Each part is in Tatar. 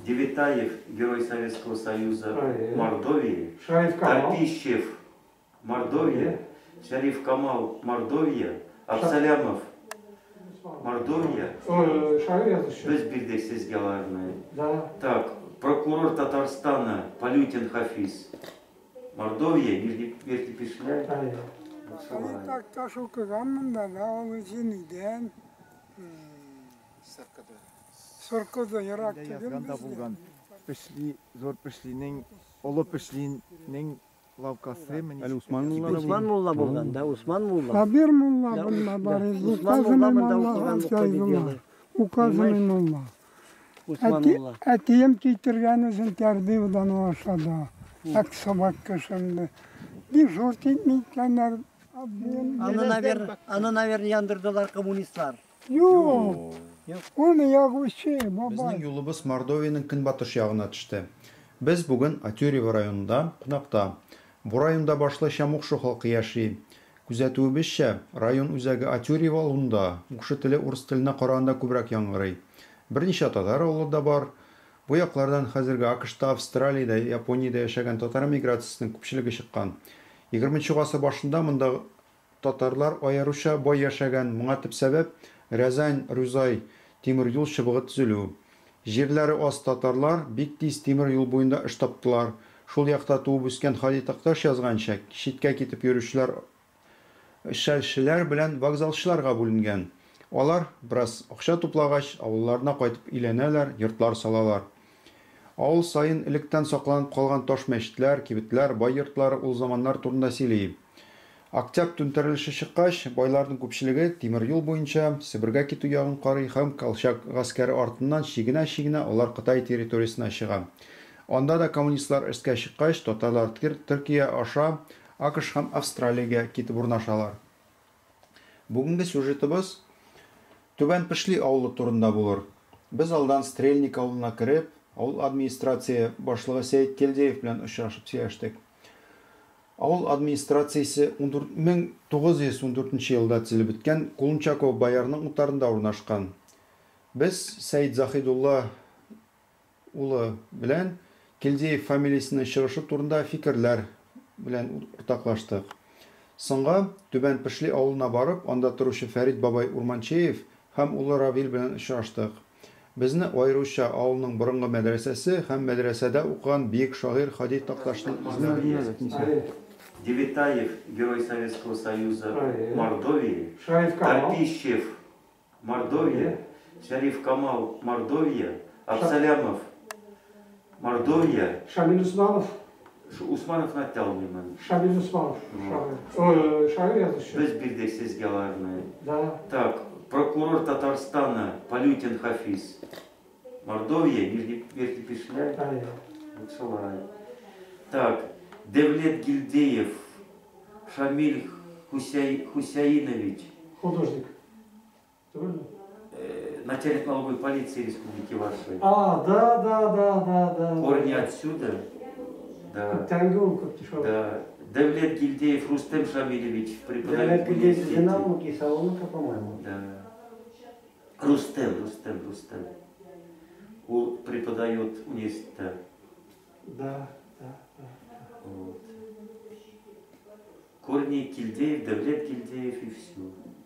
Девятаев, Герой Советского Союза, Мордовии. Шариф Камал. Тарпищев, Мордовия. Шариф Камал, Мордовия. Абсалямов, Мордовия. Шагыйрь язучы. Без бирдек сезгә аларны. Да. Так, прокурор Татарстана Полютин Хафиз. Мордовия, Нижний Верхний Пишля. Әйе. Шулай. Такташ укыган монда да, ул үзе нидән? Сыркыда ерак Дә түгел язган да бездән. булган. Пешли, зур Пешлинең, Олы Пешлинең лавкасы Әле Усман мулла да Усман булган. мулла булган, да, Усман мулла. Сабир мулла Да, бында да. бар иде. Усман мулла Указанный монда мулла укыган Фәйзулла. мөкътәдиде. Указанный Понимаешь? мулла. Усман Әти, мулла. әтием китергән үзен Тәрбиевдан ашады. Аксабак кешемде. Дежур итмәйткәннәр. Аны, наверное, яндырдылар коммунистлар. Юк. Аны ягучы бабай. Безнең юлыбыз Мордовиянең көнбатыш ягына төште. Без бүген Атюрьево районында кунакта. Бу районда башлыча мукшы халкы яши. Күзәтүебезчә, район үзәге Атюрьево авылында мукшы теле урыс теленә караганда күбрәк яңгырый. Берничә татар авылы да бар. Бу яклардан хәзерге АКШта, Австралиядә, Япониядә яшәгән татар миграциясенең күпчелеге чыккан. 20 гасыр башында монда татарлар аеруча бай яшәгән. Моңа төп сәбәп Рязань-Рузай тимер юл чыбыгы төзелү. Җирләре аз татарлар бик тиз тимер юл буенда эш таптылар. Шул якта туып үскән Һади Такташ язганча, читкә китеп йөрүчеләр шәлчеләр белән вокзалчыларга бүленгән. Алар, бераз акча туплагач, авылларына кайтып өйләнәләр, йортлар салалар. Авыл саен электән сакланып калган таш мәчетләр, кибетләр, бай йортлары ул заманнар турында сөйли. Октябрь түнтәрелеше чыккач, байларның күпчелеге тимер юл буенча Себергә китү ягын карый һәм Колчак гаскәре артыннан чигенә-чигенә алар Кытай территориясенә чыга. Анда да коммунистлар өскә чыккач, татарлар Төркия аша АКШ һәм Австралиягә китеп урнашалар. Бүгенге сюжетыбыз Түбән Пешли авылы турында булыр. Без алдан Стрельник авылына кереп, авыл администрация башлыгы Сәет Килдеев белән очрашып сөйләштек. Авыл администрациясе 1914 елда төзелеп беткән Кулунчаков боярның утарында урнашкан. Без Сәет Заһидулла улы белән Килдеев фамилиясенең чыгышы турында фикерләр белән уртаклаштык. Соңга Түбән Пешли авылына барып, анда торучы Фәрит бабай Урманчеев һәм улы Равил белән очраштык. Безне аеруча авылның борынгы мәдрәсәсе һәм мәдрәсәдә укыган бөек шагыйрь Һади Такташның Мордовия. Девятаев, Герой Советского Союза, Мордовии. Шариф Камал. Тарпищев, Мордовия. Шариф Камал, Мордовия. Абсалямов, Мордовия. Шамил Усманов. Усмановны әйтә алмыйм. Шамил Усманов. Шагыйрь. Шагыйрь язучы. Без бирдек сезгә аларны. Да. Так, прокурор Татарстана Полютин Хафиз. Мордовия, Нижний Верхний Пишля. Вот шулай. Так, Девлет Гильдеев, Шамиль Хусяинович. Художник. Правильно? Начальник налоговой полиции республики вашей. А, да. Корни отсюда. Да. Тангул, как тишок. Да. Девлет Гильдеев Рустем Шамилевич преподает Девлет Гильдеев из Науки, Салоника, по-моему. Да. Рустем. Он преподает университет. Да. Вот. Корни Кильдеев, Девлет Гильдеев и все.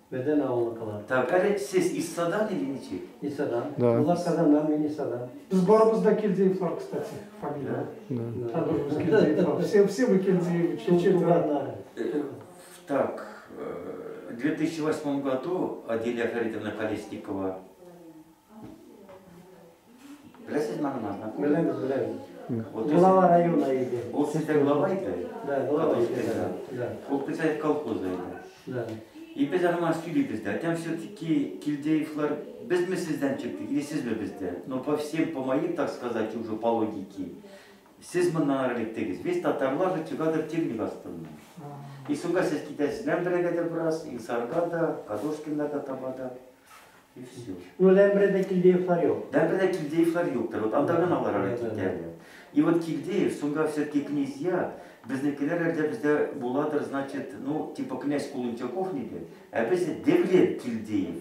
Беден авылныкылар. Так, әле сез Иссадан или ничек? Иссадан. Да. Улар Казаннан, мин Иссадан. Без барыбыз да Кильдеевлар, кстати, фамилия. Да. Да. Кильдеевлар. Все мы Кильдеевы, четверо. Так, в 2008 году Аделя Фаридовна Колесникова. Беләсезме аны, знакомы? Беләбез, беләбез. Вот Глава района иде. Ул сездә глава иде? Да, глава иде. Да. Ул председатель колхоза иде. Да. И без аны сөйлибез дә. Там все-таки Кильдеевлар безме сездән чыктык или сезме бездә? Но по всем, по моим, так сказать, уже по логике, сез моннан электегез. Весь татарлар же чыгадыр Темник астыннан. И соңга сез китәсез Ләмберәгә дә бераз, Инсарга да, Кадошкинга да таба да. И все. Ну, Ләмберәдә Кильдеевлар юк. Ләмберәдә Кильдеевлар юктыр. Вот анда гына алар ара китәләр. И вот Кильдеев, соңга все-таки князья, безнекеләр әлдә бездә буладыр, значит, ну, типа князь Кулунчаков диде, ә без Девлет Кильдеев.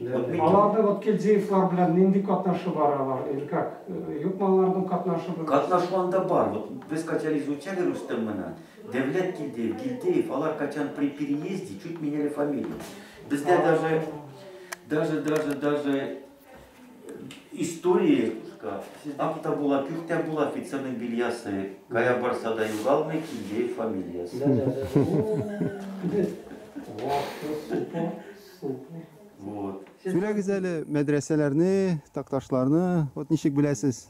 Аларда вот Кильдеевлар белән нинди катнашы бар алар? Или как? Юкмы аларның катнашы? Катнашы анда бар. Вот без качан изучали Рустем менән. Дәүләт Кильдеев, Кильдеев, алар качан при переезде чуть меняли фамилию. Бездә даже истории акта була, күктә була офицерның бельясы, кая барса да югалмый Кильдеев фамилиясы. Вот. Сөйләгез әле мәдрәсәләрне, такташларны, вот ничек беләсез?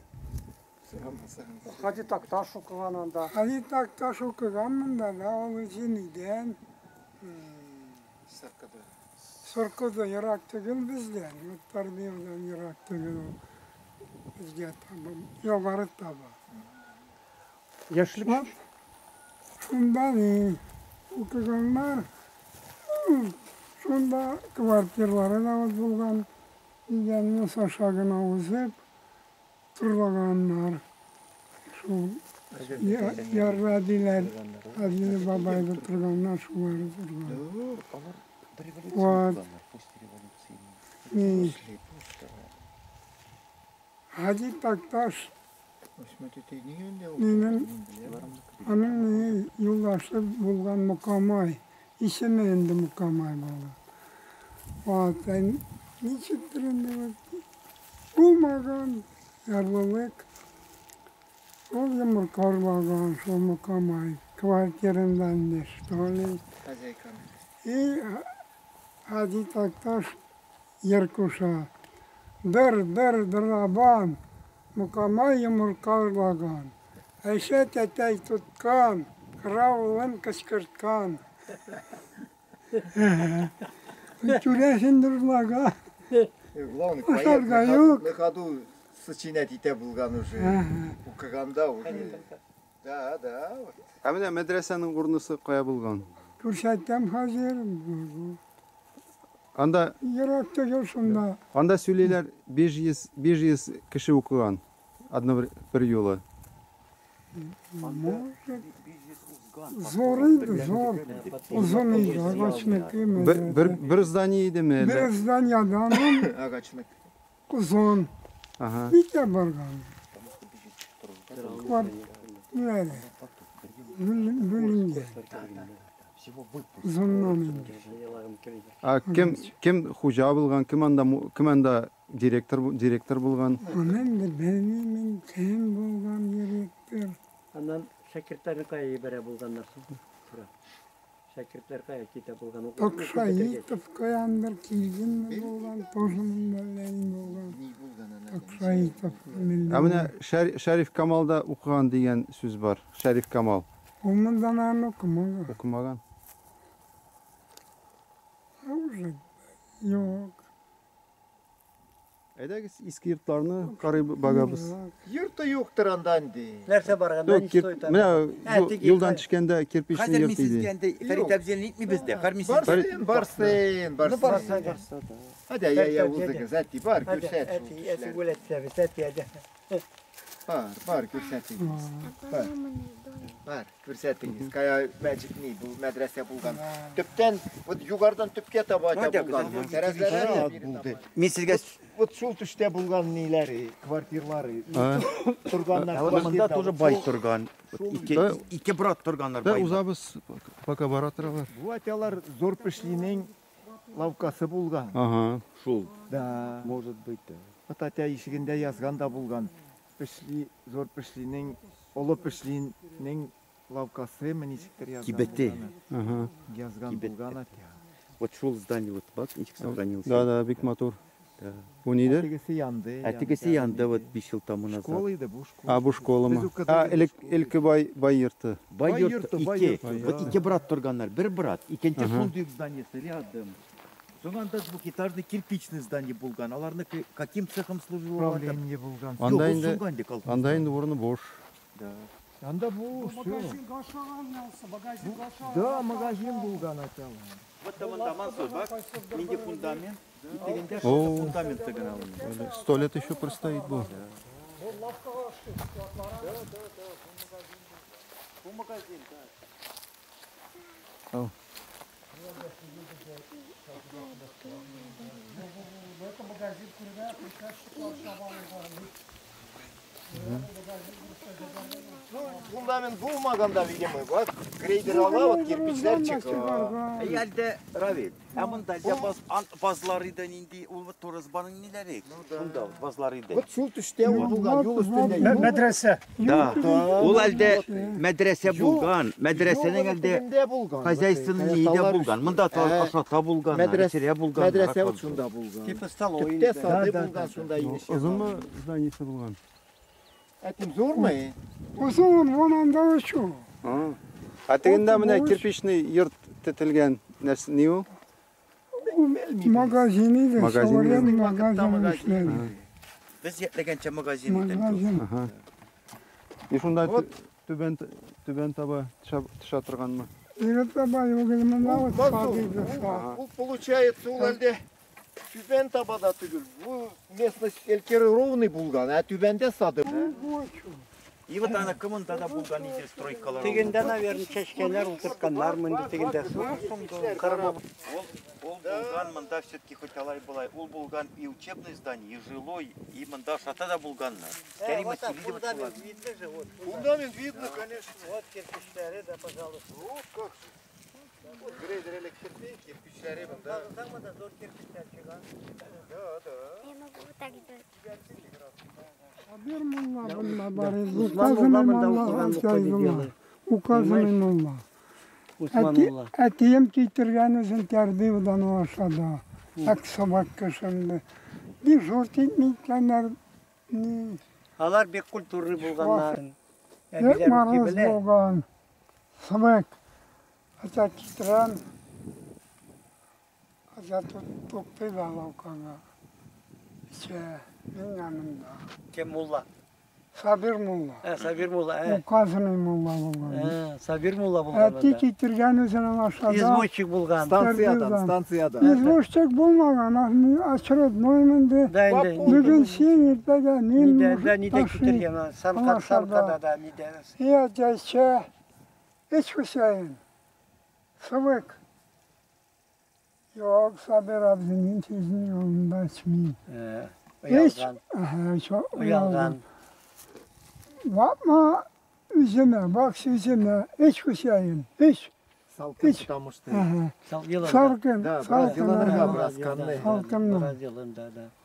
Хади Такташ укыган анда. Хади Такташ укыган монда, да, ул үзе нидән? Сыркыда ерак түгел бездән, Муттарбиевдан ерак түгел ул. Безгә таба, югары таба. Яшьлек. Шунда ни укыганнар, шунда квартирлары да булган, дигәнне Саша гына узып торганнар. Шул ярла диләр, Адиле бабайда торганнар, шулар торган. Вот. Хади Такташ минем аның юлдашы булган Мукамай, исеме инде Мукамай булды. Вот, ничектер инде булмаган ярлылык, ул йомырка урлаган шул Мукамай, квартирында инде, что ли. И Хади Такташ ер куша. Дыр, дыр, дырабан, Мукамай йомырка урлаган. Әйшә тәтәй тоткан, каравылын кычкырткан. Түрәсен дырлаган. Главный поэт на ходу сочинять итә булган уже. Укыганда уже. Да, да. Ә менә мәдрәсәнең урнысы кая булган? Күрсәтәм хәзер. Анда ерак түгел шунда. Анда сөйлиләр 500 кеше укыган одно бер юлы. Зор иде, зор. Узын иде, агачныкы. Бер здание идеме? Бер зданиядан агачныкы. Узын. Ага. Ничә барган? Квартиралар. Бүленгән. Узыннан инде. А кем хуҗа булган, кем анда директор булган? Аны инде белмим, кем булган директор. Аннан шәкертләрне кая җибәрә булганнар соң? Шәкертләр кая китә булган? Токшаитов каяндыр килгән булган, тоже монда булган. Токшаитов. Ә менә Шәриф Камалда укыган дигән сүз бар. Шәриф Камал. Ул монда аны укымаган. Укымаган. Уже юк. Әйдәгез иске йортларны карый багабыз. Йорты юктыр анда инде. Нәрсә барганда ничек стоит? Менә юлдан төшкәндә кирпичный йорт иде. Фәрит абзый нитмибез дә, Барсын, барсын, барсын. Әйдә, я узыгыз, әти, бар, күрсәт. Әти, әти, бүләтсәбез, әти, әйдә. Бар, бар, күрсәтегез. Бар. Бар, күрсәтегез. Кая мәчет ни, бу мәдрәсә булган. Төптән, вот югарыдан төпкә таба булган. Тәрәзәләре булды. Мин сезгә вот шул төштә булган ниләре, квартирлары. Торганнар. Монда тоже бай торган. Ике брат торганнар бай. Да, узабыз, пока бара торалар. Бу аталар зур пешлинең лавкасы булган. Ага. Шул. Да. Может быть, да. Вот атя ишегендә язган да булган. Пешли, зур пешлинең, олы пешлинең лавкасы ничектер язган. Кибете. Ага. Язган булган атя. Вот шул здание вот бак ничек сохранился. Да, да, бик матур. Да. Бу нидер? Тегесе янды. Ә тегесе янды вот 5 ел тому назад. Школа иде бу школа. А бу школамы? А элек бай йорты. Бай йорты ике. Вот ике брат торганнар, бер брат, икенче шундый зданиесе рядом. Соң анда двухэтажный кирпичный здание булган. Аларны каким цехом служило? Правление булган. Анда инде анда инде урыны буш. Да. Анда буш. Магазин гашаган, магазин. Да, магазин булган аталар. Вот там анда Мансур, бак, минде фундамент. И фундамент гына. 100 лет еще простоит бу. Бу магазин, да. Ну, фундамент булмаганда, видимо, вот грейдер ала, вот кирпичләр чыга. Әлдә Равил, ә монда базлар иде нинди, ул Торызбаның ниләре? Шунда базлар иде. Вот шул төштә ул булган, юл өстендә. Мәдрәсә. Да. Ул әлдә мәдрәсә булган, мәдрәсәнең әлдә хозяйственный иде булган. Монда ашата булган, мәдрәсә булган. Мәдрәсә вот шунда булган. Типа столовый. Төптә сады булган шунда инеш. Озынмы зданиесе булган? Әтим зурмы? Озын, вон анда очу. Ә тегендә менә кирпичный йорт тетелгән нәрсә ни ул? Магазин иде. Магазин. Магазин. Без ятләгәнчә магазин иде. Ага. И шунда түбән таба төшә торганмы? Түбән таба юк, монда вот сады. Ул получается ул әлдә түбән таба да түгел. Бу местность элькері ровный булган, ә түбәндә сады. И вот ана кымында да булган иде стройкалар. Тегендә, наверное, чәчкәннәр утыртканнар монда тегендә. Ул булган монда все-таки хоть алай булай. Ул булган и учебное здание, и жилой, и монда шата да булганнар. Фундамент видно же, вот. Фундамент видно, конечно. Вот кирпичләре, да, пожалуйста. Вот как. Вот грейдер электрик, кирпичләре монда. Там да зур кирпичләр чыга. Да, да. Я могу вот так сделать. Сабир мулла бunda бар иде. Указанный мулла. Указанный мулла. Әтием китергән үзен тәрбиядән ашады. Аксабак кешемде. Бик зур итмәгәннәр. Алар бик культурный булганнар. Бик мороз булган. Сабак. Ата китерәм. Ата туктый да лавкага. Эчә. Мин янымда. Кем мулла? Сабир мулла. Сабир мулла. Указанный мулла булган. Сабир мулла булган. Әти китергән үзен ашады. Извозчик булган. Станциядан, станциядан. Извозчик булмаган, очередной инде. Бүген син иртәгә мин. Нидә, нидә китергән? Санкада да, нидә. Я дәшә. Эч Хусейн. Сывык. Юк, Сабир абзының сезнең юлында эчмим. Оялган. Оялган. Bakma üzüme, bak yüzüme, iç Hüseyin, iç. Salkın tutamıştı. Salkın, salkın.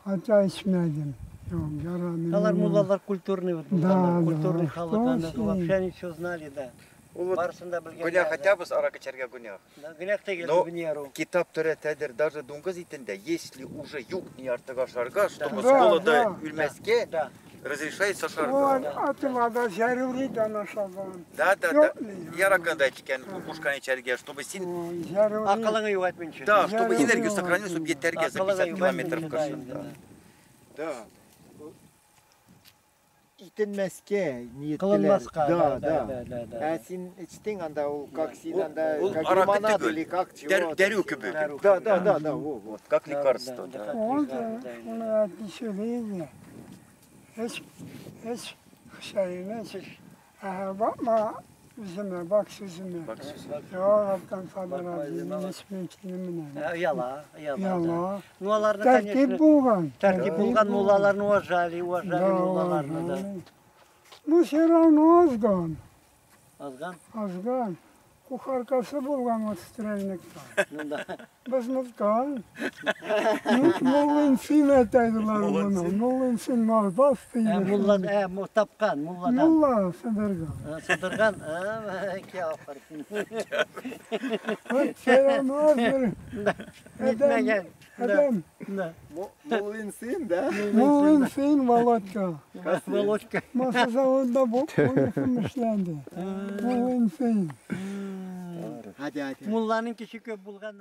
Hatta içmedim. Yok, yaramıyor. Алар муллалар культурный, да, культурный халык, вообще они все знали, да. Гүнәһ хотя бы арак эчәргә гүнәһ. Гүнәһ түгел, Но китап төрәтәдер, даже дуңгыз итендә, если уже юк ни артык ашарга, чтобы с голода үлмәскә, разрешается ашарга. Атылада зәруридан ашаган. Да, да, да. Яраканда эчкән, кушкан эчәргә, чтобы син акылыңны югалтмыйча. Да, чтобы энергию сохранил, чтобы етәргә за 50 километров кашында. Да. Итенмәскә ниеттеләр. Кылынмаска. Да, да. Ә син эчтең анда ул, как син анда, как лимонад или как чего. Дәрү кебек. Да, да, да, да, вот. Как лекарство, да. Ул шуны әтисе. Эч, эч, Хüseyin, эч. Bakma üzüme, bak süzüme. Yok, Abdan Sabir abinin içmekini. Яла, яла. Ну, аларны, Тәртип булган. Тәртип булган, муллаларны уважали, уважали муллаларны, да. Ну, все равно азган. Азган? Азган. Кухаркасы булган вот стрельникта. Ну да. Без ныткан. Муллин син әйтәйделәр моны. Муллин син малтас дигән. Мулла, тапкан, мулладан. Мулла сыдырган. Сыдырган, кяфыр. Вот все равно бер. Нитмәгән. Адәм. Муллин син, да? Муллин син, Володька. Володька. Маса заводда бу, эшләнде. Муллин син. Hadi hadi. Мулланың кеше күп булган.